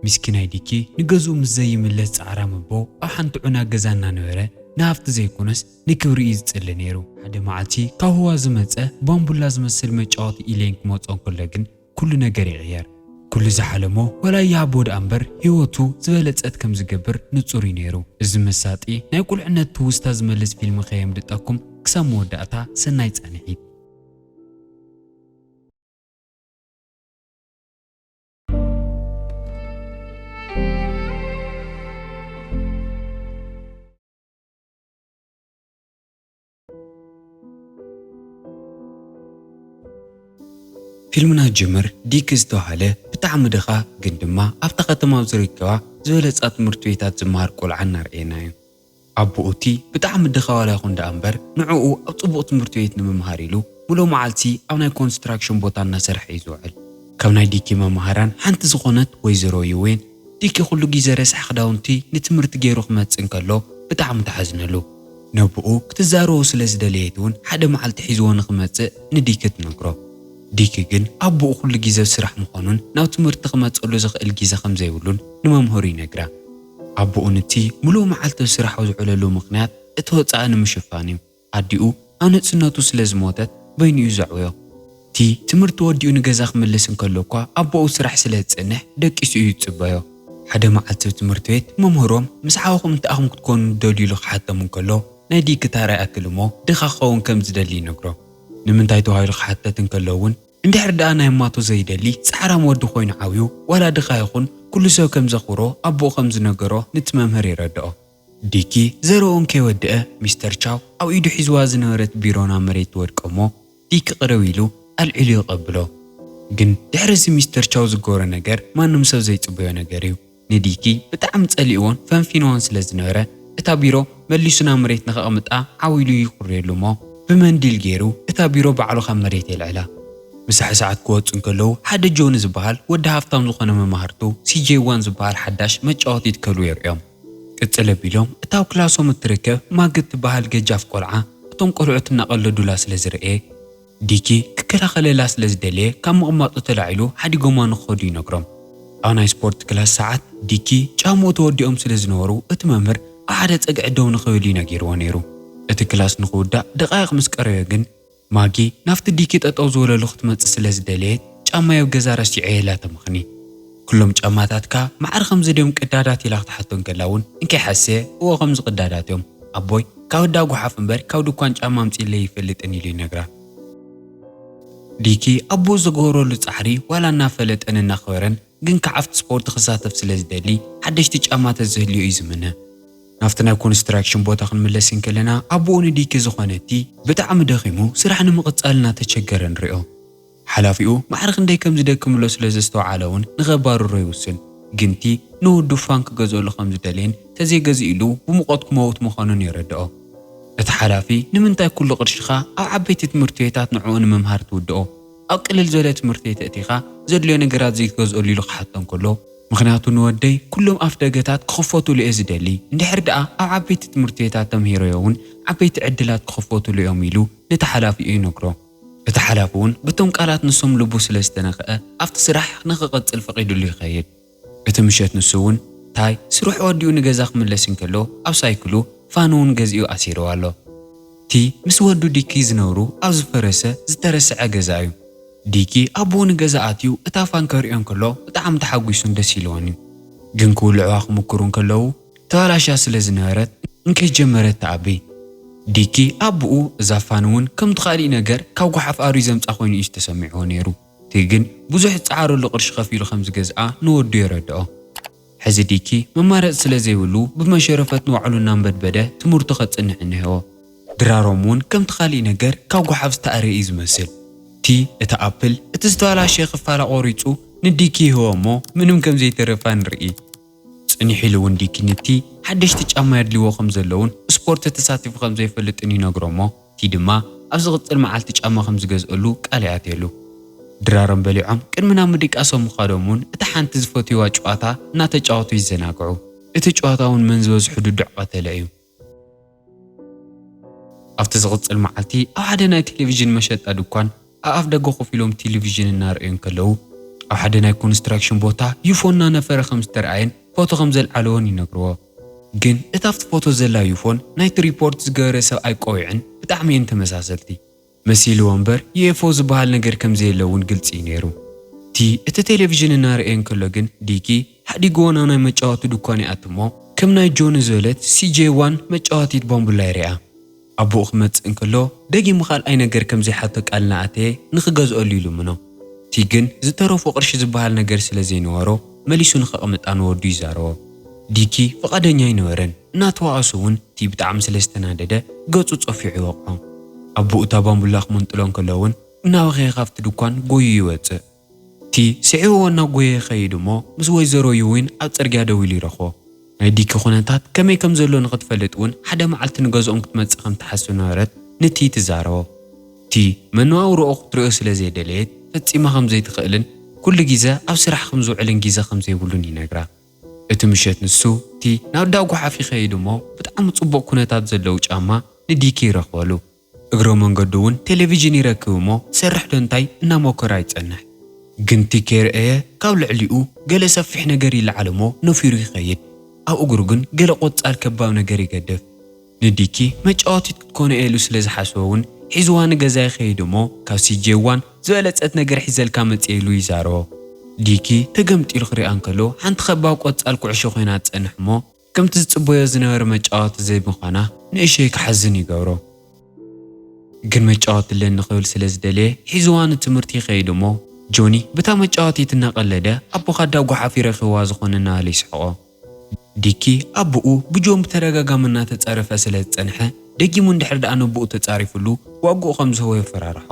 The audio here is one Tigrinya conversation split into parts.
ምስኪናይ ዲኪ ንገዝኡ ምስ ዘይምለስ ጻዕራም ኣቦ ኣብ ሓንቲ ዑና ገዛ እናነበረ ንሃብቲ ዘይኮነስ ንክብሪ እዩ ዝጽሊ ነይሩ። ሓደ መዓልቲ ካብ ህዋ ዝመጸ ባምቡላ ዝመስል መጫወቲ ኢሌን ክመጾ እንከሎ ግን ኩሉ ነገር ይቕየር። ኩሉ ዝሓለሞ ዋላ ይሃቦ ደኣ እምበር ህይወቱ ዝበለጸት ከም ዝገብር ንጹር እዩ ነይሩ። እዚ መሳጢ ናይ ቁልዕነት ትውስታ ዝመልስ ፊልም ከየምልጠኩም ክሳብ መወዳእታ ሰናይ ጻንሒት። ፊልምና ጅምር ዲክ ዝተባህለ ብጣዕሚ ድኻ ግን ድማ ኣብታ ከተማ ኣብ ዝርከባ ዝበለጻ ትምህርቲ ቤታት ዝመሃር ቆልዓ እናርኣየና እዩ። ኣቦኡ እቲ ብጣዕሚ ድኻ ዋላ ይኹን ደኣ እምበር ንዕኡ ኣብ ጽቡቕ ትምህርቲ ቤት ንምምሃር ኢሉ ሙሉእ መዓልቲ ኣብ ናይ ኮንስትራክሽን ቦታ እናሰርሐ እዩ ዝውዕል። ካብ ናይ ዲኪ መማህራን ሓንቲ ዝኾነት ወይዘሮ ዩዌን ዲኪ ኩሉ ግዜ ረሳሕ ክዳውንቲ ንትምህርቲ ገይሩ ክመጽእ እንከሎ ብጣዕሚ ትሓዝነሉ። ነቦኡ ክትዛረቡ ስለ ዝደለየት እውን ሓደ መዓልቲ ሒዝዎ ንኽመጽእ ንዲኪ ትነግሮ። ዲኪ ግን ኣቦኡ ኩሉ ግዜ ኣብ ስራሕ ምዃኑን ናብ ትምህርቲ ክመጸሉ ዝኽእል ግዜ ከም ዘይብሉን ንመምህሩ ይነግራ። ኣቦኡ ንቲ ሙሉእ መዓልቲ ኣብ ስራሕ ኣብ ዝውዕለሉ ምኽንያት እቲ ወጻኢ ንምሽፋን እዩ። ኣዲኡ ኣብ ንእስነቱ ስለ ዝሞተት በይኑ እዩ ዘዕብዮ። ቲ ትምህርቲ ወዲኡ ንገዛ ክምልስ እንከሎ እኳ ኣቦኡ ስራሕ ስለ ዝጸንሕ ደቂሱ እዩ ዝጽበዮ። ሓደ መዓልቲ ኣብ ትምህርቲ ቤት መምህሮም ምስ ሓውኹም እንታይ ኢኹም ክትኮኑ ትደልዩ ኢሉ ክሓቶም እንከሎ ናይ ዲኪ ተራ ይኣክል እሞ ድኻ ክኸውን ከም ዝደሊ ይነግሮ። ንምንታይ ተባሂሉ ክሓተት እንከሎ እውን እንድሕር ደኣ ናይ ኣማቱ ዘይደሊ ጻዕራም ወዲ ኮይኑ ዓብዩ ዋላ ድኻ ይኹን ኩሉ ሰብ ከም ዘኽብሮ ኣቦኡ ከም ዝነገሮ ንቲ መምህር የረድኦ። ዲኪ ዘረኡ እንከይወድአ ሚስተር ቻው ኣብ ኢዱ ሒዝዋ ዝነበረት ቢሮ ናብ መሬት ትወድቅ እሞ ዲኪ ቅርብ ኢሉ ኣልዒሉ ይቐብሎ። ግን ድሕሪ እዚ ሚስተር ቻው ዝገበሮ ነገር ማንም ሰብ ዘይጽበዮ ነገር እዩ። ንዲኪ ብጣዕሚ ጸሊእዎን ፈንፊንዎን ስለ ዝነበረ እታ ቢሮ መሊሱ ናብ መሬት ንኸቕምጣ ዓው ኢሉ ይኹርየሉ እሞ ብመንዲል ገይሩ እታ ቢሮ ባዕሉ ካብ መሬት የልዕላ። ምሳሕ ሰዓት ክወጹ እንከለዉ ሓደ ጆኒ ዝበሃል ወዲ ሃፍታም ዝኾነ መማህርቱ ሲጄይ ዋን ዝበሃል ሓዳሽ መጫወቲ ይትከሉ የርእዮም። ቅጽል ኣቢሎም እታ ኣብ ክላሶም እትርከብ ማግ እትበሃል ገጃፍ ቆልዓ እቶም ቆልዑት እናቐለዱላ ስለ ዝረኤ ዲኪ ክከላኸለላ ስለ ዝደለየ ካብ ምቕማጡ ተላዒሉ ሓዲጎማ ንክኸዱ ይነግሮም። ኣብ ናይ ስፖርት ክላስ ሰዓት ዲኪ ጫምኡ ተወዲኦም ስለ ዝነበሩ እቲ መምህር ኣብ ሓደ ጸግዒ ደው ንኽብል እዩ ነጊርዎ ነይሩ። እቲ ክላስ ንኽውዳእ ደቓይቕ ምስ ቀረበ ግን ማጊ ናብቲ ዲኪ ጠጠው ዝበለሉ ክትመጽእ ስለ ዝደለየት ጫማይ ኣብ ገዛ ረሲዐ ኢላ ተመኽኒ። ኩሎም ጫማታትካ ማዕረ ከምዚ ድዮም ቅዳዳት ኢላ ክትሓቶ እንከላ እውን እንከይሓሰየ እወ ከምዚ ቅዳዳት እዮም ኣቦይ ካብ እንዳ ጓሓፍ እምበር ካብ ድኳን ጫማ ኣምጺእለይ ይፈልጥን ኢሉ ይነግራ። ዲኪ ኣቦኡ ዝገበረሉ ጻዕሪ ዋላ እናፈለጠን እናኽበረን ግን ከዓ ኣብቲ ስፖርት ክሳተፍ ስለ ዝደሊ ሓደሽቲ ጫማ ተዝህልዮ እዩ ዝምነ። ናብቲ ናይ ኮንስትራክሽን ቦታ ክንምለስ እንከለና ኣቦኡ ንዲኪ ዝኾነ እቲ ብጣዕሚ ደኺሙ ስራሕ ንምቕጻል እናተቸገረ ንሪኦ። ሓላፊኡ ማዕረ ክንደይ ከም ዝደክምሎ ስለ ዘስተውዓለ እውን ንኸባርሮ ይውስን። ግንቲ ንወዱ ፋን ክገዝኦሉ ከም ዝደልየን ተዘይገዚእሉ ብሙቐት ክመውት ምዃኑን የረድኦ። እቲ ሓላፊ ንምንታይ ኩሉ ቅርሽኻ ኣብ ዓበይቲ ትምህርቲ ቤታት ንዕኡ ንምምሃር ትውድኦ? ኣብ ቅልል ዝበለ ትምህርቲ ቤት ኣእቲኻ ዘድልዮ ነገራት ዘይትገዝኦሉ ኢሉ ክሓቶ እንከሎ ምኽንያቱ ንወደይ ኩሎም ኣፍደገታት ክኽፈቱሉ እየ ዝደሊ፣ እንድሕር ደኣ ኣብ ዓበይቲ ትምህርቲ ቤታት ተምሂረዮ እውን ዓበይቲ ዕድላት ክኽፈቱሉ እዮም ኢሉ ነቲ ሓላፊኡ ይነግሮ። እቲ ሓላፊ እውን በቶም ቃላት ንሶም ልቡ ስለ ዝተነኽአ ኣብቲ ስራሕ ንኽቕጽል ፈቒዱሉ ይኸይድ። እቲ ምሸት ንሱ እውን ታይ ስርሑ ወዲኡ ንገዛ ክምለስ እንከሎ ኣብ ሳይክሉ ፋን እውን ገዚኡ ኣሲርዋ ኣሎ። ቲ ምስ ወዱ ዲኪ ዝነብሩ ኣብ ዝፈረሰ ዝተረስዐ ገዛ እዩ። ዲኪ ኣቦኡ ንገዛ ኣትዩ እታ ፋን ከርእዮ እንከሎ ብጣዕሚ ተሓጒሱን ደስ ኢልዎን እዩ። ግን ክውልዕዋ ክምክሩ እንከለዉ ተባላሽያ ስለ ዝነበረት እንከይጀመረት ትኣቢ። ዲኪ ኣቦኡ እዛ ፋን እውን ከምቲ ካሊእ ነገር ካብ ጓሓፍ ኣርዩ ዘምጻ ኮይኑ እዩ ዝተሰሚዕዎ ነይሩ። ቲ ግን ብዙሕ ዝጸዓረሉ ቅርሺ ከፊሉ ከም ዝገዝኣ ንወዱ የረድኦ። ሕዚ ዲኪ መማረጺ ስለ ዘይብሉ ብመሸረፈት ንባዕሉ እናንበድበደ ትምህርቱ ከጽንዕ እኒሀዎ። ድራሮም እውን ከምቲ ካሊእ ነገር ካብ ጓሓፍ ዝተኣረየ እዩ ዝመስል። ቲ እቲ ኣፕል እቲ ዝተባላሸየ ክፋላ ቆሪጹ ንዲኪ ይህቦ እሞ ምንም ከም ዘይተረፋ ንርኢ። ጽኒሕ ኢሉ እውን ዲኪ ንቲ ሓደሽቲ ጫማ የድልይዎ ከም ዘለውን ስፖርት ተሳቲፉ ከም ዘይፈልጥን ይነግሮ እሞ ቲ ድማ ኣብ ዝቕጽል መዓልቲ ጫማ ከም ዝገዝአሉ ቃል ይኣትየሉ። ድራሮም በሊዖም ቅድሚ ናብ ምድቃሶም ምኻዶም እውን እታ ሓንቲ ዝፈትይዋ ጨዋታ እናተጫወቱ ይዘናግዑ። እቲ ጨዋታ እውን መን ዝበዝሑ ድዱዕ ቀተለ እዩ። ኣብቲ ዝቕጽል መዓልቲ ኣብ ሓደ ናይ ቴሌቪዥን መሸጣ ድኳን ኣብ ኣፍ ደገ ኮፍ ኢሎም ቴሌቪዥን እናረኣዩ እንከለዉ ኣብ ሓደ ናይ ኮንስትራክሽን ቦታ ዩፎ እናነፈረ ከም ዝተረኣየን ፎቶ ከም ዘልዓለዎን ይነግርዎ። ግን እታ ኣብቲ ፎቶ ዘላ ዩፎን ናይቲ ሪፖርት ዝገበረ ሰብኣይ ቆቢዕን ብጣዕሚ እየን ተመሳሰልቲ። መሲልዎ እምበር ዩኤፍኦ ዝበሃል ነገር ከም ዘየለ እውን ግልፂ እዩ ነይሩ። ቲ እቲ ቴሌቪዥን እናረኣየ እንከሎ ግን ዲኪ ሓዲግዎ ናብ ናይ መጫወቲ ድኳን ይኣቱ እሞ ከም ናይ ጆኒ ዝበለት ሲጄ ዋን መጫወቲት ባምቡላ ይርኣ። ኣቦኡ ክመጽእ እንከሎ ደጊሙ ካልኣይ ነገር ከም ዘይሓቶ ቃል እናኣተየ ንኽገዝኦሉ ይልምኖ። ቲ ግን ዝተረፎ ቅርሺ ዝበሃል ነገር ስለ ዘይነበሮ መሊሱ ንኸቕምጣ ንወዱ ይዛረቦ። ዲኪ ፍቓደኛ ኣይነበረን። እናተዋኣሱ እውን ቲ ብጣዕሚ ስለ ዝተናደደ ገጹ ጸፊዑ ይወቕዖ። ኣቦኡ እታ ባምቡላ ክምንጥሎ እንከሎ እውን እናበኸየ ካብቲ ድኳን ጎዩ ይወጽእ። ቲ ስዒብዎ እናጎየ ይኸይድ እሞ ምስ ወይዘሮ ዩዊን ኣብ ጽርግያ ደው ኢሉ ይረኽቦ። ናይ ዲኪ ኩነታት ከመይ ከም ዘሎ ንኽትፈልጥ እውን ሓደ መዓልቲ ንገዝኦም ክትመጽእ ከም ትሓስብ ነበረት ንቲ ትዛረቦ። ቲ መነባብሮኡ ክትርእዮ ስለ ዘይደለየት ፈጺማ ከም ዘይትኽእልን ኩሉ ግዜ ኣብ ስራሕ ከም ዝውዕልን ግዜ ከም ዘይብሉን ይነግራ። እቲ ምሸት ንሱ ቲ ናብ ዳ ጓሓፍ ይኸይድ እሞ ብጣዕሚ ጽቡቕ ኩነታት ዘለዉ ጫማ ንዲኪ ይረኽበሉ። እግረ መንገዱ እውን ቴሌቪዥን ይረክብ እሞ ትሰርሕ ዶ እንታይ እናሞከራ ይጸንሕ። ግን ቲ ከይረኣየ ካብ ልዕሊኡ ገለ ሰፊሕ ነገር ይለዓል እሞ ነፊሩ ይኸይድ። ኣብ እግሩ ግን ገለ ቆጻል ከባብ ነገር ይገድፍ። ንዲኪ መጫወቲት ክትኮነ ኢሉ ስለ ዝሓስቦ እውን ሒዝዋ ንገዛ ይኸይድ እሞ ካብ ሲጄ ዋን ዝበለጸት ነገር ሒዘልካ መጽየ ኢሉ ይዛረቦ። ዲኪ ተገምጢሉ ክሪኣ እንከሎ ሓንቲ ከባብ ቆጻል ኩዕሾ ኮይና ትጸንሕ እሞ ከምቲ ዝጽበዮ ዝነበረ መጫወቲ ዘይምዃና ንእሸይ ክሓዝን ይገብሮ። ግን መጫወቲ ኣለኒ ክብል ስለ ዝደለየ ሒዝዋ ንትምህርቲ ይኸይድ እሞ ጆኒ ብታ መጫወቲት እናቐለደ ኣቦኻ ዳ ጓሓፍ ይረኽብዋ ዝኾነ እናበለ ይስሕቖ። ዲኪ ኣቦኡ ብጆን ብተደጋጋሚ እናተጻረፈ ስለ ዝጸንሐ ደጊሙ እንድሕር ደኣ ነቦኡ ተጻሪፉሉ ዋግኡ ከም ዝህቦ የፈራርሖ።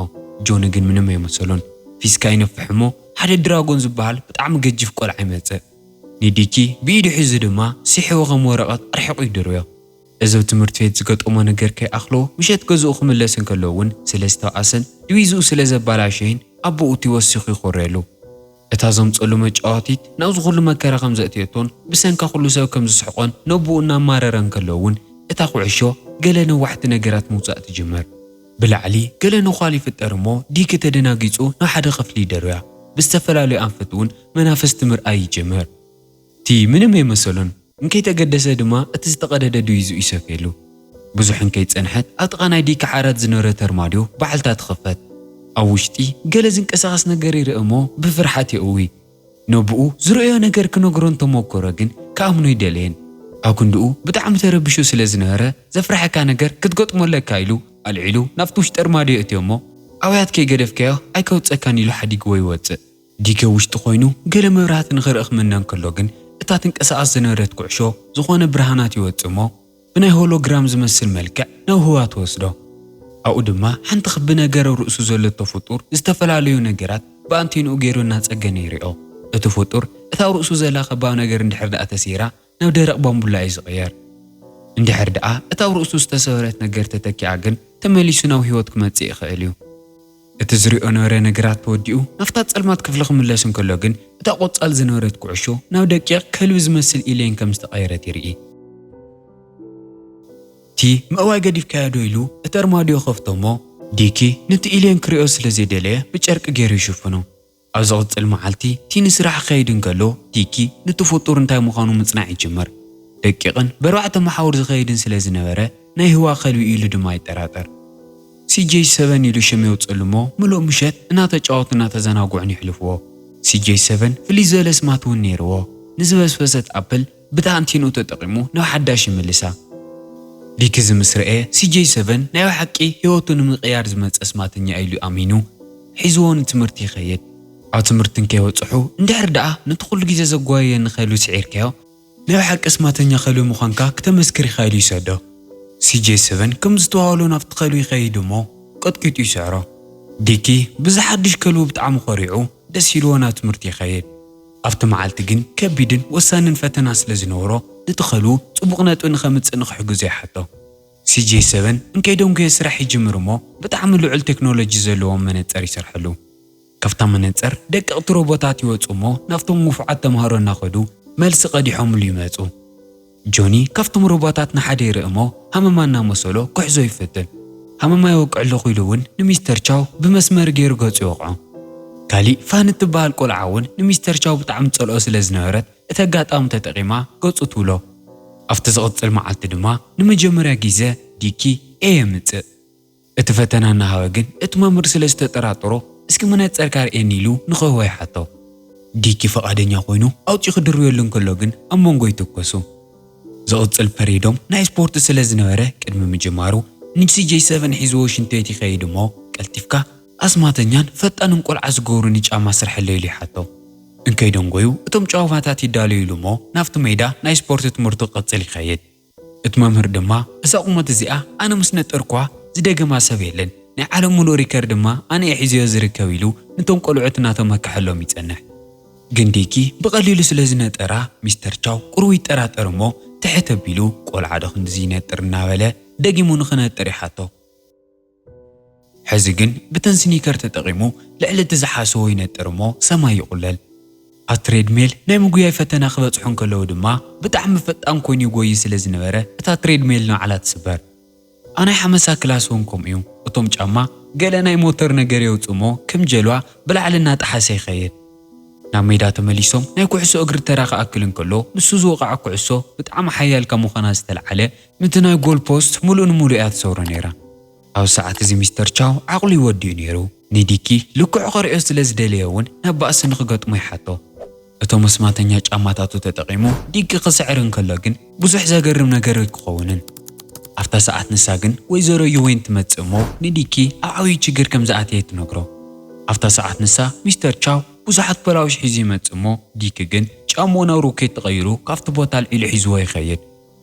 ጆኒ ግን ምንም ኣይመሰሎን። ፊስካ ይነፍሕ እሞ ሓደ ድራጎን ዝበሃል ብጣዕሚ ገጂፍ ቆልዓ ይመጽእ። ንዲኪ ብኢዱ ሒዙ ድማ ስሒዎ ከም ወረቐት ኣርሒቑ ይድርብዮ። እዚ ኣብ ትምህርቲ ቤት ዝገጠሞ ነገር ከይኣኽሎ ምሸት ገዝኡ ክምለስ እንከሎ እውን ስለ ዝተባኣሰን ድዊዝኡ ስለ ዘባላሸይን ኣቦኡ እቲ ወሲኹ ይኾርየሉ። እታ ዘምጸሉ መጫወቲት ናብዚ ኩሉ መከራ ከም ዘእትየቶን ብሰንካ ኩሉ ሰብ ከም ዝስሕቆን ነቦኡ እናማረረ እንከሎ እውን እታ ኩዕሾ ገለ ነዋሕቲ ነገራት ምውጻእ ትጅምር። ብላዕሊ ገለ ነዃል ይፍጠር እሞ ዲኪ ተደናጊጹ ናብ ሓደ ክፍሊ ይደርብያ። ብዝተፈላለዩ ኣንፈት እውን መናፍስቲ ምርኣይ ይጅምር። ቲ ምንም ኣይመሰሎን። እንከይተገደሰ ድማ እቲ ዝተቐደደ ድዊዙ ይሰፍየሉ። ብዙሕ እንከይጸንሐት ኣብ ጥቓ ናይ ዲኪ ዓራት ዝነበረ ተርማድዮ ባዕልታ ትኽፈት። ኣብ ውሽጢ ገለ ዝንቀሳቐስ ነገር ይርኢ እሞ ብፍርሓት የእዊ። ነብኡ ዝርእዮ ነገር ክነግሮ እንተሞከረ ግን ክኣምኖ ኣይደለየን። ኣብ ክንድኡ ብጣዕሚ ተረቢሹ ስለ ዝነበረ ዘፍርሐካ ነገር ክትገጥሞ ኣለካ ኢሉ ኣልዒሉ ናብቲ ውሽጢ ኣርማድዮ የእትዮ እሞ ኣውያት ከይገደፍካዮ ኣይከውጸካን ኢሉ ሓዲግዎ ይወጽእ። ዲኪ ውሽጢ ኮይኑ ገለ መብራህቲ ንኽርኢ ክምነ እንከሎ ግን እታ ትንቀሳቐስ ዝነበረት ኩዕሾ ዝኾነ ብርሃናት ይወጽእ እሞ ብናይ ሆሎግራም ዝመስል መልክዕ ናብ ህዋ ትወስዶ። ኣብኡ ድማ ሓንቲ ክቢ ነገር ኣብ ርእሱ ዘለቶ ፍጡር ዝተፈላለዩ ነገራት ብኣንቴንኡ ገይሩ እናጸገነ ይሪኦ። እቲ ፍጡር እታ ኣብ ርእሱ ዘላ ከባብ ነገር እንድሕር ደኣ ተሰይራ ናብ ደረቕ ባምቡላ እዩ ዝቕየር። እንድሕር ደኣ እታ ኣብ ርእሱ ዝተሰበረት ነገር ተተኪኣ ግን ተመሊሱ ናብ ህይወት ክመጽእ ይኽእል እዩ። እቲ ዝሪኦ ነበረ ነገራት ተወዲኡ ናብታ ጸልማት ክፍሊ ክምለስ እንከሎ ግን እታ ቆጻል ዝነበረት ኩዕሾ ናብ ደቂቕ ከልቢ ዝመስል ኢሌን ከም ዝተቐየረት ይርኢ። ቲ ምእዋይ ገዲፍካዮ ዶ ኢሉ እቲ ኣርማድዮ ከፍቶ እሞ ዲኪ ነቲ ኢሌን ክሪኦ ስለ ዘይደለየ ብጨርቂ ገይሩ ይሽፍኖ። ኣብ ዝቕጽል መዓልቲ ቲ ንስራሕ ክኸይድ እንከሎ ዲኪ ነቲ ፍጡር እንታይ ምዃኑ ምጽናዕ ይጅምር። ደቂቕን ብኣርባዕተ መሓውር ዝኸይድን ስለ ዝነበረ ናይ ህዋ ከልቢ ኢሉ ድማ ይጠራጠር። ሲጄ ሰቨን ኢሉ ሽም የውጽእሉ እሞ ምሉእ ምሸት እናተጫወቱ እናተዘናግዑን የሕልፍዎ። ሲጄ ሰቨን ፍልይ ዝበለ ስማት እውን ነይርዎ። ንዝበስበሰት ኣፕል ብታ ኣንቴንኡ ተጠቒሙ ናብ ሓዳሽ ይምልሳ። ዲኪ እዚ ምስ ረኤ ሲጄ ሰቨን ናይ ብሓቂ ህይወቱ ንምቕያር ዝመጸ ስማተኛ ኢሉ ኣሚኑ ሒዝዎ ንትምህርቲ ይኸይድ። ኣብ ትምህርቲ እንከይበጽሑ እንድሕር ደኣ ነቲ ኩሉ ግዜ ዘጓየየኒ ከልቢ ስዒርካዮ ናይ ብሓቂ ስማተኛ ከልቢ ምዃንካ ክተመስክር ኢኻ ኢሉ ይሰዶ። ሲጄ ሰቨን ከም ዝተዋህሎ ናብቲ ከልቢ ይኸይድ እሞ ቀጥቂጡ ይስዕሮ። ዲኪ ብዚ ሓድሽ ከልቡ ብጣዕሚ ኮሪዑ ደስ ኢልዎ ናብ ትምህርቲ ይኸይድ። ኣብቲ መዓልቲ ግን ከቢድን ወሳንን ፈተና ስለ ዝነበሮ ነቲ ከልቡ ጽቡቕ ነጥቢ ንኸምጽእ ንኽሕግዞ ይሓቶ። ሲጄ ሰቨን እንከይደንጎየ ስራሕ ይጅምር እሞ ብጣዕሚ ልዑል ቴክኖሎጂ ዘለዎም መነጸር ይሰርሐሉ። ካብታ መነጸር ደቀቕቲ ሮቦታት ይወጹ እሞ ናብቶም ንፉዓት ተምሃሮ እናኸዱ መልሲ ቀዲሖምሉ ይመጹ። ጆኒ ካብቶም ሮቦታት ንሓደ ይርኢ እሞ ሃመማ እናመሰሎ ክሕዞ ይፍትን። ሃመማ ይወቅዕ ኣለኹ ኢሉ እውን ንሚስተር ቻው ብመስመር ገይሩ ገጹ ይወቕዖ። ካሊእ ፋን እትበሃል ቆልዓ እውን ንሚስተር ቻው ብጣዕሚ ትጸልኦ ስለ ዝነበረት እቲ ኣጋጣሚ ተጠቒማ ገጹ ትብሎ። ኣብቲ ዝቕጽል መዓልቲ ድማ ንመጀመርያ ግዜ ዲኪ ኤ የምጽእ። እቲ ፈተና እናሃበ ግን እቲ መምህር ስለ ዝተጠራጠሮ እስኪ መነጸርካ ርእየኒ ኢሉ ንኽህቦ ይሓቶ። ዲኪ ፈቓደኛ ኮይኑ ኣውጺኡ ክድርብየሉ እንከሎ ግን ኣብ መንጎ ይትኮሱ። ዝቕጽል ፐሬዶም ናይ ስፖርት ስለ ዝነበረ ቅድሚ ምጅማሩ ንሲጄይ ሰቨን ሒዝዎ ሽንቲ ቤት ይኸይድ እሞ ቀልጢፍካ ኣስማተኛን ፈጣንን ቆልዓ ዝገብሩ ንጫማ ስርሐለይ ኢሉ ይሓቶ። እንከይደንጎዩ እቶም ጨዋታት ይዳለዩ ኢሉ እሞ ናብቲ ሜዳ ናይ ስፖርት ትምህርቱ ክቕጽል ይኸይድ። እቲ መምህር ድማ እዛ ቁመት እዚኣ ኣነ ምስ ነጠርኳ ዝደገማ ሰብ የለን፣ ናይ ዓለም ሙሉእ ሪከርድ ድማ ኣነ እየ ሒዘዮ ዝርከብ ኢሉ ነቶም ቆልዑት እናተመክሐሎም ይጸንሕ። ግን ዲኪ ብቐሊሉ ስለ ዝነጠራ ሚስተር ቻው ቁሩብ ይጠራጠር እሞ ትሕት ኣቢሉ ቆልዓ ዶ ክንድዚ ይነጥር እናበለ ደጊሙ ንኽነጥር ይሓቶ። ሕዚ ግን ብተን ስኒከር ተጠቒሙ ልዕሊ እቲ ዝሓሰቦ ይነጥር እሞ ሰማይ ይቑለል። ኣብ ትሬድሜል ናይ ምጉያይ ፈተና ክበጽሑ እንከለዉ ድማ ብጣዕሚ ፈጣን ኮይኑ ይጎዪ ስለ ዝነበረ እታ ትሬድሜል ንባዕላ ትስበር። ኣብ ናይ ሓመሳ ክላስ እውን ከምኡ እዩ። እቶም ጫማ ገለ ናይ ሞተር ነገር የውጽእ እሞ ከም ጀልባ ብላዕሊ እናጠሓሰ ይኸይድ። ናብ ሜዳ ተመሊሶም ናይ ኩዕሶ እግሪ ተራ ክኣክል እንከሎ ንሱ ዝወቕዓ ኩዕሶ ብጣዕሚ ሓያል ካብ ምዃና ዝተልዓለ ነቲ ናይ ጎል ፖስት ሙሉእ ንሙሉእ እያ ትሰብሮ ነይራ። ኣብ ሰዓት እዚ ሚስተር ቻው ዓቕሉ እዩ ወዲኡ ነይሩ። ንዲኪ ልክዑ ከርእዮ ስለ ዝደለየ እውን ናብ ባእሲ ንኽገጥሞ ይሓቶ። እቶም ኣስማተኛ ጫማታቱ ተጠቒሙ ዲኪ ክስዕር እንከሎ ግን ብዙሕ ዘገርም ነገር ኣይክኸውንን። ኣብታ ሰዓት ንሳ ግን ወይዘሮ ዩዌን ትመጽእ እሞ ንዲኪ ኣብ ዓብዪ ችግር ከም ዝኣተየ ትነግሮ። ኣብታ ሰዓት ንሳ ሚስተር ቻው ብዙሓት ፖላዎች ሒዙ ይመጽእ እሞ ዲኪ ግን ጫምኡ ናብ ሮኬት ተቐይሩ ካብቲ ቦታ ኣልዒሉ ሒዝዎ ይኸይድ።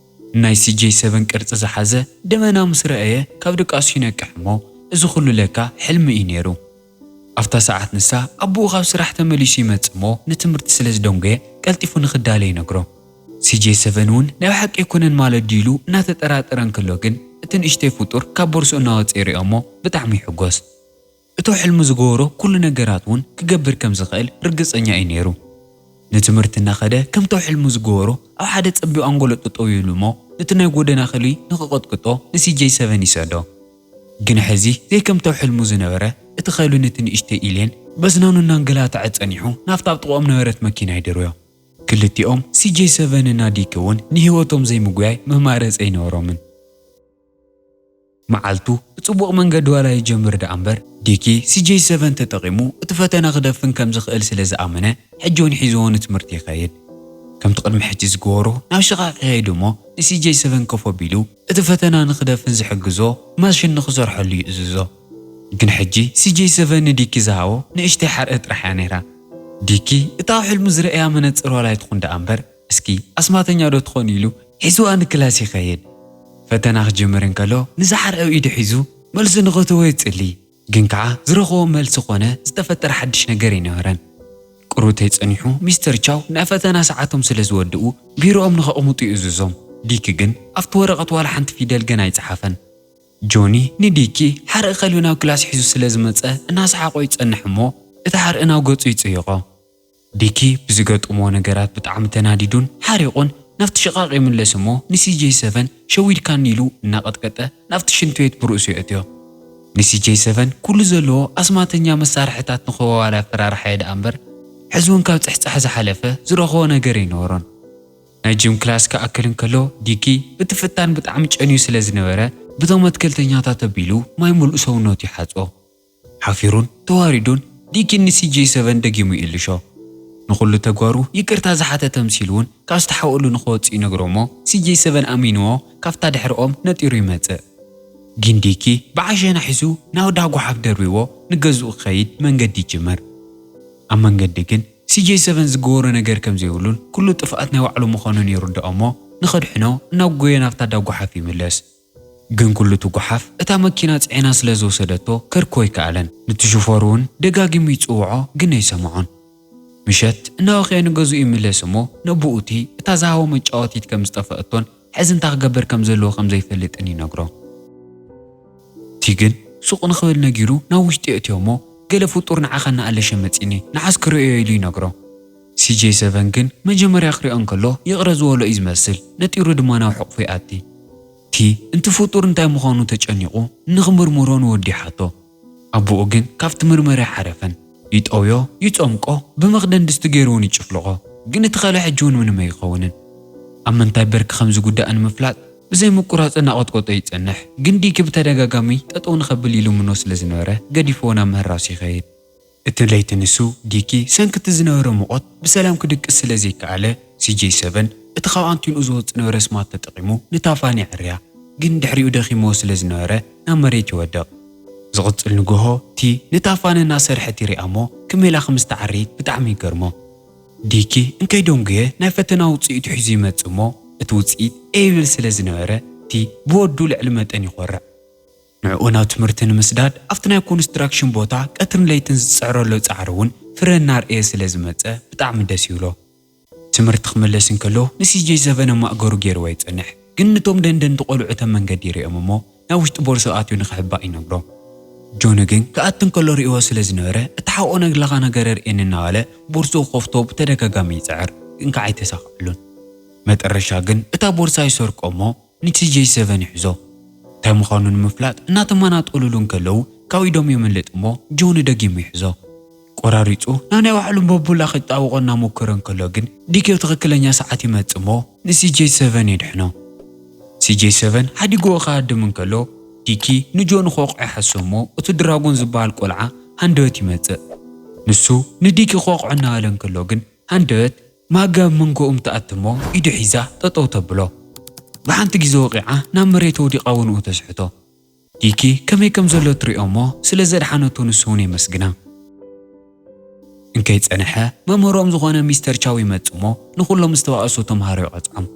ናይ ሲጄይ ሰቨን ቅርጺ ዝሓዘ ደመና ምስ ረኣየ ካብ ድቃሱ ይነቅሕ እሞ እዚ ኩሉ ለካ ሕልሚ እዩ ነይሩ። ኣብታ ሰዓት ንሳ ኣቦኡ ካብ ስራሕ ተመሊሱ ይመጽእ እሞ ንትምህርቲ ስለ ዝደንጎየ ቀልጢፉ ንኽዳለ ይነግሮ። ሲጄይ ሰቨን እውን ናይ ብሓቂ ኣይኮነን ማለት ድዩ ኢሉ እናተጠራጠረ እንከሎ ግን እቲ ንእሽተይ ፍጡር ካብ ቦርስኡ እናወጸ ይሪኦ እሞ ብጣዕሚ ይሕጎስ። እቶ ሕልሙ ዝገበሮ ኩሉ ነገራት እውን ክገብር ከም ዝኽእል ርግጸኛ እዩ ነይሩ። ንትምህርቲ እናኸደ ከምቶ ሕልሙ ዝገበሮ ኣብ ሓደ ጸቢብ ኣንጎሎ ጠጠው ይብሉ እሞ ነቲ ናይ ጎደና ከልቢ ንኽቐጥቅጦ ንሲጄይ ሰቨን ይሰዶ። ግን ሕዚ ዘይከምቶ ሕልሙ ዝነበረ እቲ ከልቢ ነቲ ንእሽተይ ኢሌን በስናኑ እናንገላተዐ ጸኒሑ ናብታ ኣብ ጥቕኦም ነበረት መኪና ይድርብዮ። ክልቲኦም ሲጄይ ሰቨን እና ዲክ እውን ንህይወቶም ዘይምጉያይ መማረጺ ኣይነበሮምን። መዓልቱ ብጽቡቕ መንገዲ ዋላ ይጀምር ደኣ እምበር ዲኪ ሲጄይ ሰቨን ተጠቒሙ እቲ ፈተና ክደፍን ከም ዝኽእል ስለ ዝኣመነ ሕጂ እውን ሒዝዎ ንትምህርቲ ይኸይድ። ከምቲ ቅድሚ ሕጂ ዝገበሮ ናብ ሽቓቕ ይኸይድ እሞ ንሲጄይ ሰቨን ኮፍ ኣቢሉ እቲ ፈተና ንኽደፍን ዝሕግዞ ማሽን ንኽሰርሐሉ ይእዝዞ። ግን ሕጂ ሲጄይ ሰቨን ንዲኪ ዝሃቦ ንእሽተይ ሓርኢ ጥራሕ እያ ነይራ። ዲኪ እታ ኣብ ሕልሙ ዝረኣያ መነጽር ዋላ ኣይትኹን ደኣ እምበር እስኪ ኣስማተኛ ዶ ትኾን ኢሉ ሒዝዋ ንክላስ ይኸይድ። ፈተና ክጅምር እንከሎ ንዝሓርአ ኢዱ ሒዙ መልሱ ንኸትቦ ይጽሊ። ግን ከኣ ዝረኸቦ መልሲ ኾነ ዝተፈጠረ ሓድሽ ነገር ኣይነበረን። ቁሩብ ተይጸኒሑ ሚስተር ቻው ናይ ፈተና ሰዓቶም ስለ ዝወድኡ ቢሮኦም ንኸቕምጡ ይእዝዞም። ዲኪ ግን ኣብቲ ወረቐት ዋላ ሓንቲ ፊደል ገና ኣይጸሓፈን። ጆኒ ንዲኪ ሓርኢ ከልቢ ናብ ክላስ ሒዙ ስለ ዝመጸ እናሰሓቖ ይጸንሕ እሞ እቲ ሓርኢ ናብ ገጹ ይጽይቖ። ዲኪ ብዝገጥሞ ነገራት ብጣዕሚ ተናዲዱን ሓሪቑን ናብቲ ሽቓቕ ይምለስ እሞ ንሲጄይ ሰቨን ሸዊድካኒ ኢሉ እናቐጥቀጠ ናብቲ ሽንቲ ቤት ብርእሱ የእትዮ። ንሲጄይ ሰቨን ኩሉ ዘለዎ ኣስማተኛ መሳርሕታት ንኽህቦ ዋላ ኣፈራርሓዮ ደኣ እምበር ሕዚ እውን ካብ ጽሕጻሕ ዝሓለፈ ዝረኸቦ ነገር ኣይነበሮን። ናይ ጂም ክላስ ክኣክል እንከሎ ዲኪ ብቲ ፍታን ብጣዕሚ ጨንዩ ስለ ዝነበረ ብቶም ኣትክልተኛታት ኣቢሉ ማይ ሙሉእ ሰውነቱ ይሓጽቦ። ሓፊሩን ተዋሪዱን ዲኪን ንሲጄይ ሰቨን ደጊሙ ይእልሾ። ንኹሉ ተግባሩ ይቅርታ ዝሓተ ተምሲሉ እውን ካብ ዝተሓወሉ ንኽወጽእ ይነግሮ እሞ ሲጄይ ሰቨን ኣሚንዎ ካብታ ድሕርኦም ነጢሩ ይመጽእ። ግን ዲኪ ብዓሸና ሒዙ ናብ ዳጓሓፍ ደርቢዎ ንገዝኡ ክኸይድ መንገዲ ይጅምር። ኣብ መንገዲ ግን ሲጄይ ሰቨን ዝገበሮ ነገር ከም ዘይብሉን ኩሉ ጥፍኣት ናይ ባዕሉ ምዃኑን ይርድኦ እሞ ንኸድሕኖ እናጎየ ናብታ ዳጓሓፍ ይምለስ። ግን ኩሉ እቲ ጓሓፍ እታ መኪና ጽዒና ስለ ዝወሰደቶ ከርክቦ ኣይከኣለን። ነቲ ሹፈር እውን ደጋጊሙ ይጽውዖ ግን ኣይሰምዖን። ምሸት እናወኸየ ንገዝኡ ይምለስ እሞ ነቦኡ እቲ እታ ዝሃቦ መጫወቲት ከም ዝጠፈአቶን ሕዚ እንታይ ክገብር ከም ዘለዎ ከም ዘይፈልጥን ይነግሮ። እቲ ግን ሱቕ ንኽብል ነጊሩ ናብ ውሽጢ የእትዮ እሞ ገለ ፍጡር ንዓኻ እናኣለሸ መጺኒ ንዓስ ክርእዮ ኢሉ ይነግሮ። ሲጄይ ሰቨን ግን መጀመርያ ክሪኦ እንከሎ ይቕረ ዝበሎ እዩ ዝመስል ነጢሩ ድማ ናብ ሕቑፉ ይኣቲ። ቲ እንቲ ፍጡር እንታይ ምዃኑ ተጨኒቑ ንኽምርምሮ ንወዲ ይሓቶ። ኣቦኡ ግን ካብቲ ምርመራ ኣይሓረፈን። ይጠውዮ፣ ይጸምቆ፣ ብመኽደን ድስቲ ገይሩ እውን ይጭፍልቖ። ግን እቲ ካልእ ሕጂ እውን ምንም ኣይኸውንን። ኣብ ምንታይ ብርኪ ከም ዝጉዳእ ንምፍላጥ ብዘይ ምቁራጽ እናቐጥቀጦ ይጸንሕ። ግን ዲኪ ብተደጋጋሚ ጠጠው ንኸብል ይልምኖ ስለ ዝነበረ ገዲፍዎ ናብ ምህራሱ ይኸይድ። እቲ ለይቲ ንሱ ዲኪ ሰንኪ እቲ ዝነበረ ሙቐት ብሰላም ክድቅስ ስለ ዘይከኣለ፣ ሲጄ ሰቨን እቲ ካብ ኣንቴንኡ ዝወጽእ ዝነበረ ስማት ተጠቒሙ ንታፋን የዕርያ። ግን ድሕሪኡ ደኺምዎ ስለ ዝነበረ ናብ መሬት ይወድቕ። ዝቕጽል ንግሆ ቲ ንታፋን እናሰርሐት ይሪኣ እሞ ክሜላ ከም ዝተዓረየት ብጣዕሚ ይገርሞ። ዲኪ እንከይደንጉየ ናይ ፈተና ውጽኢቱ ሒዙ ይመጽእ እሞ እቲ ውጽኢት ኤ ይብል ስለ ዝነበረ ቲ ብወዱ ልዕሊ መጠን ይኾርዕ። ንዕኡ ናብ ትምህርቲ ንምስዳድ ኣብቲ ናይ ኮንስትራክሽን ቦታ ቀትርን ለይትን ዝጽዕረሎ ጻዕሪ እውን ፍረ እናርኣየ ስለ ዝመጸ ብጣዕሚ ደስ ይብሎ። ትምህርቲ ክምለስ እንከሎ ንሲጄ ሰቨን ኣብ ማእገሩ ገይርዎ ይጸንሕ። ግን ነቶም ደንደንቲ ቆልዑ እተን መንገዲ ይርእዮም እሞ ናብ ውሽጢ ቦርሶ ኣትዩ ንኽሕባእ ይነግሮ። ጆኒ ግን ክኣቲ እንከሎ ርእይዎ ስለ ዝነበረ እቲ ሓቆ ነግለኻ ነገር ርእየኒ እናበለ ቦርሶ ክኸፍቶ ብተደጋጋሚ ይጽዕር፣ ግን ከዓ ኣይተሳኽዐሉን። መጠረሻ ግን እታ ቦርሳ ይሰርቆ እሞ ንሲጄ ሰቨን ይሕዞ። እንታይ ምዃኑ ንምፍላጥ እናተመናጠሉሉ እንከለዉ ካብ ኢዶም የምልጥ እሞ ጆኒ ደጊሙ ይሕዞ። ቆራሪጹ ናብ ናይ ባዕሉ ቦምቡላ ክጣውቖ እናሞከረ እንከሎ ግን ዲኪ ኣብ ትኽክለኛ ሰዓት ይመጽእ እሞ ንሲጄ ሰቨን የድሕኖ። ሲጄ ሰቨን ሓዲግዎ ክሃድም እንከሎ ዲኪ ንጆኒ ክወቕዖ ይሓስብ እሞ እቲ ድራጎን ዝበሃል ቆልዓ ሃንደበት ይመጽእ። ንሱ ንዲኪ ክወቕዖ እናበለ እንከሎ ግን ሃንደበት ማጋ ኣብ መንጎኦም ትኣቲ እሞ ኢዱ ሒዛ ጠጠው ተብሎ። ብሓንቲ ግዜ ወቒዓ ናብ መሬት ወዲቓ እውን ንኡ ተስሕቶ። ዲኪ ከመይ ከም ዘሎ ትሪኦ እሞ ስለ ዘድሓነቶ ንሱ እውን የመስግና። እንከይጸንሐ መምህሮም ዝኾነ ሚስተር ቻው ይመጽእ እሞ ንኹሎም ዝተባእሱ ተምሃሮ ይቐጽዖም።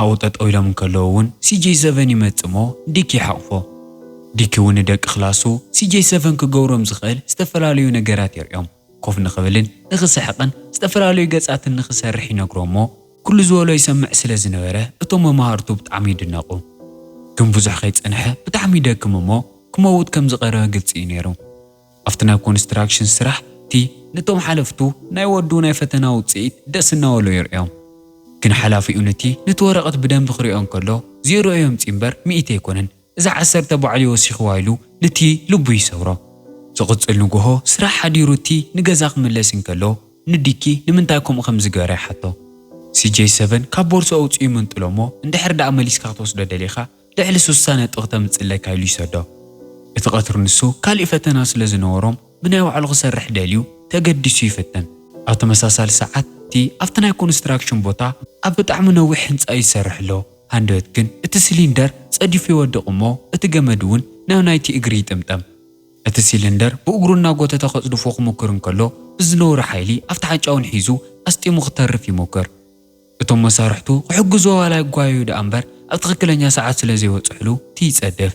ኣብኡ ጠጠው ኢሎም እንከለዉ እውን ሲጄ ሰቨን ይመጽእ እሞ ዲኪ ይሓቑፎ። ዲኪ እውን ንደቂ ክላሱ ሲጄ ሰቨን ክገብሮም ዝኽእል ዝተፈላለዩ ነገራት የርእዮም። ኮፍ ንኽብልን ንኽስሕቕን ዝተፈላለዩ ገጻትን ንኽሰርሕ ይነግሮ እሞ ኩሉ ዝበሎ ይሰምዕ ስለ ዝነበረ እቶም መማህርቱ ብጣዕሚ ይድነቑ። ግን ብዙሕ ከይጸንሐ ብጣዕሚ ይደክም እሞ ክመውት ከም ዝቐረበ ግልጺ እዩ ነይሩ። ኣብቲ ናይ ኮንስትራክሽን ስራሕ ቲ ነቶም ሓለፍቱ ናይ ወዱ ናይ ፈተና ውጽኢት ደስ እናበሎ ይርእዮም። ግን ሓላፊኡ ነቲ ነቲ ወረቐት ብደንቢ ክሪኦ እንከሎ ዜሮ የምጽእ እምበር ሚእቲ ኣይኮነን። እዛ ዓሰርተ ባዕሉ እዩ ወሲኽዋ ኢሉ ነቲ ልቡ ይሰብሮ። ዝቕጽል ንግሆ ስራሕ ሓዲሩ ቲ ንገዛ ክምለስ እንከሎ ንዲኪ ንምንታይ ከምኡ ከም ዝገበረ ይሓቶ። ሲጄ ሰቨን ካብ ቦርሶ ኣውጺኡ ይምንጥሎ እሞ እንድሕር ደኣ መሊስካ ክትወስዶ ደሊኻ ልዕሊ ሱሳ ነጥቢ ክተምጽለካ ኢሉ ይሰዶ። እቲ ቀትሪ ንሱ ካሊእ ፈተና ስለ ዝነበሮም ብናይ ባዕሉ ክሰርሕ ደልዩ ተገዲሱ ይፍትን። ኣብ ተመሳሳሊ ሰዓት እቲ ኣብቲ ናይ ኮንስትራክሽን ቦታ ኣብ ብጣዕሚ ነዊሕ ህንጻ ይሰርሕ ኣሎ። ሃንደበት ግን እቲ ሲሊንደር ጸዲፉ ይወድቕ እሞ እቲ ገመድ እውን ናብ ናይቲ እግሪ ይጥምጠም። እቲ ሲሊንደር ብእግሩ እናጎተተ ከጽድፎ ክሙክር እንከሎ ብዝነበሮ ሓይሊ ኣብቲ ሓንጫውን ሒዙ ኣስጢሙ ክተርፍ ይሙክር። እቶም መሳርሕቱ ክሕግዝዎ ዋላ ይጓየዩ ደኣ እምበር ኣብ ትኽክለኛ ሰዓት ስለ ዘይበጽሕሉ እቲ ይጸድፍ።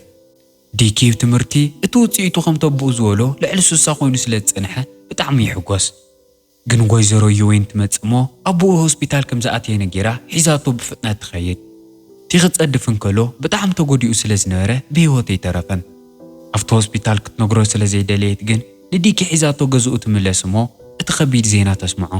ዲኪ ትምህርቲ እቲ ውጽኢቱ ከምቲ ኣቦኡ ዝበሎ ልዕሊ ሱሳ ኮይኑ ስለ ዝጸንሐ ብጣዕሚ ይሕጎስ። ግን ወይዘሮ ዩዌን ትመጽእ እሞ ኣቦኡ ሆስፒታል ከም ዝኣተየ ነጊራ ሒዛቶ ብፍጥነት ትኸይድ። እቲ ክጸድፍ እንከሎ ብጣዕሚ ተጎዲኡ ስለ ዝነበረ ብህይወት ኣይተረፈን። ኣብቲ ሆስፒታል ክትነግሮ ስለ ዘይደለየት ግን ንዲኪ ሒዛቶ ገዝኡ ትምለስ እሞ እቲ ከቢድ ዜና ተስምዖ።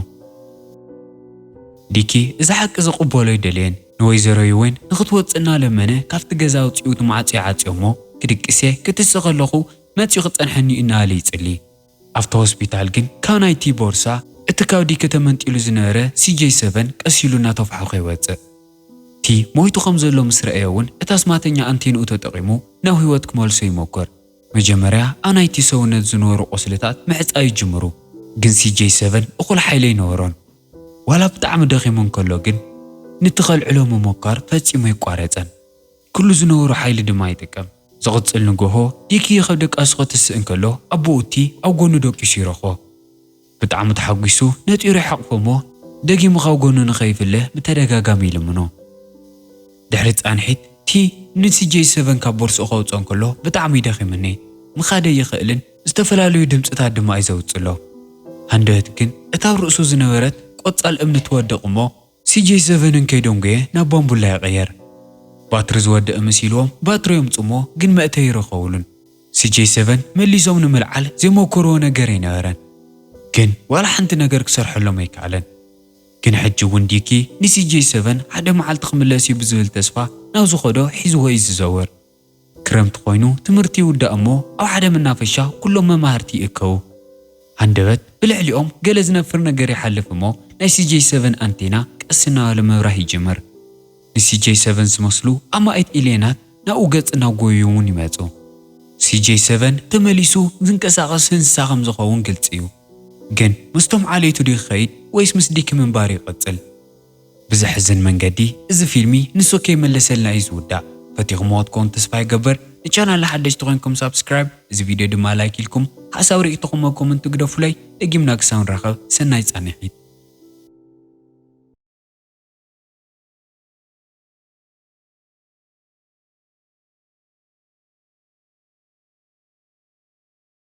ዲኪ እዚ ሓቂ ዝቕበሎ ኣይደለየን። ንወይዘሮ ዩዌን ንኽትወጽእ እናለመነ ካብቲ ገዛ ኣውጺኡ እቲ ማዕጾ ይዓጽዮ እሞ ክድቅስ እየ፣ ክትስእ ከለኹ መጺኡ ክጸንሐኒ እዩ እናበለ ይጽሊ። ኣብቲ ሆስፒታል ግን ካብ ናይቲ ቦርሳ እቲ ካብ ዲኪ ተመንጢሉ ዝነበረ ሲጄ ሰቨን ቀስ ኢሉ እናተፋሕኾ ይወጽእ። ቲ ሞይቱ ከም ዘሎ ምስ ረኣየ እውን እቲ ኣስማተኛ ኣንቴንኡ ተጠቒሙ ናብ ህይወት ክመልሶ ይሞክር። መጀመርያ ኣብ ናይቲ ሰውነት ዝነበሩ ቁስልታት ምዕጻይ ይጅምሩ፣ ግን ሲጄ ሰቨን እኹል ሓይሊ ኣይነበሮን። ዋላ ብጣዕሚ ደኺሙ እንከሎ ግን ንቲ ከልዕሎ ምሙካር ፈጺሙ ኣይቋረጸን። ኩሉ ዝነበሮ ሓይሊ ድማ ይጥቀም። ዝቕጽል ንጎሆ ዲኪ ካብ ድቃሱ ክትስእ እንከሎ ኣቦኡ እቲ ኣብ ጎኑ ደቂሱ ይረኽቦ። ብጣዕሚ ተሓጒሱ ነጢሩ ይሓቕፎ እሞ ደጊሙ ካብ ጎኑ ንኸይፍለ ብተደጋጋሚ ይልምኖ። ድሕሪ ጻንሒት ቲ ንሲጄ ሰቨን ካብ ቦርስኡ ከውጽኦ እንከሎ ብጣዕሚ ይደኺምኒ፣ ምኻድ ኣይኽእልን፣ ዝተፈላለዩ ድምጽታት ድማ እዩ ዘውጽእ ኣሎ። ሃንደበት ግን እታ ኣብ ርእሱ ዝነበረት ቆጻል እምኒ ትወድቕ እሞ ሲጄ ሰቨን እንከይደንጎየ ናብ ባምቡላ ይቕየር። ባትሪ ዝወደአ መሲልዎም ባትሪ የምጽሞ ግን መእተዊ ይረኸቡሉን። ሲጄ ሰቨን መሊሶም ንምልዓል ዘይሞከርዎ ነገር ኣይነበረን። ግን ዋላ ሓንቲ ነገር ክሰርሐሎም ኣይከኣለን። ግን ሕጂ እውን ዲኪ ንሲጄ ሰቨን ሓደ መዓልቲ ክምለስ እዩ ብዝብል ተስፋ ናብ ዝኸዶ ሒዝዎ እዩ ዝዘውር። ክረምቲ ኮይኑ ትምህርቲ ይውዳእ እሞ ኣብ ሓደ መናፈሻ ኩሎም መማህርቲ ይእከቡ። ሃንደበት ብልዕሊኦም ገለ ዝነፍር ነገር ይሓልፍ እሞ ናይ C J seven ኣንቴና ቀስ እናበለ ምብራህ ይጅምር። ን C J seven ዝመስሉ ኣማኢት ኢሌናት ናብኡ ገጽ እናጎዩ እውን ይመጹ። C J seven ተመሊሱ ዝንቀሳቐስ እንስሳ ከም ዝኸውን ግልጺ እዩ። ግን ምስቶም ዓሌቱ ድዩ ክኸይድ ወይስ ምስ ዲክ ምንባር ይቕጽል? ብዘሕዝን መንገዲ እዚ ፊልሚ ንሱ ከይመለሰልና እዩ ዝውዳእ። ፈቲኹምዎ ክትኮኑ ተስፋ ይገብር። ንቻናል ሓደሽቲ ኮይንኩም ሳብስክራይብ፣ እዚ ቪድዮ ድማ ላይክ ኢልኩም ሓሳብ ርእይቶኹም ኣብ ኮመንት ግደፉለይ። ደጊምና ክሳብ ንራኸብ ሰናይ ጻንሒት።